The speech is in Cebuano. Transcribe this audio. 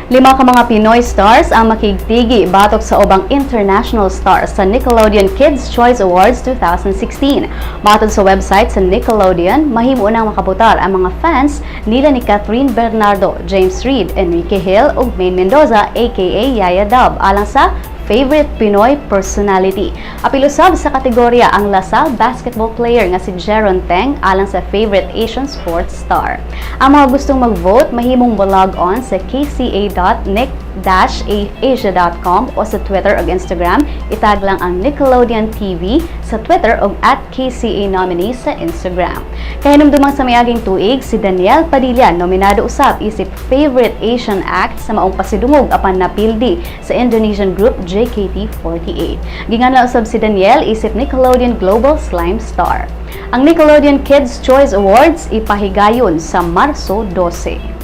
Lima ka mga Pinoy stars ang makigtigi batok sa ubang international stars sa Nickelodeon Kids' Choice Awards 2016. Matod sa website sa Nickelodeon, mahimo nang makabotar ang mga fans nila ni Kathryn Bernardo, James Reid, Enrique Gil ug Maine Mendoza aka Yaya Dub alang sa Favorite Pinoy Personality. Apil usab sa kategorya ang La Salle basketball player nga si Jeron Teng alang sa Favorite Asian Sports Star. Ang mga gustong mag-vote, mahimong log on sa kca.nick-asia.com o sa Twitter o Instagram. Itag lang ang Nickelodeon TV sa Twitter o @KCANominee sa Instagram. Kahinumdumang sa miaging tuig, si Daniel Padilla nominado usab isip Favorite Asian Act sa maong pasidungog apan napildi sa Indonesian group JKT48. Ginganlan usab si Daniel isip Nickelodeon Global Slime Star. Ang Nickelodeon Kids' Choice Awards ipahigayon sa Marso 12.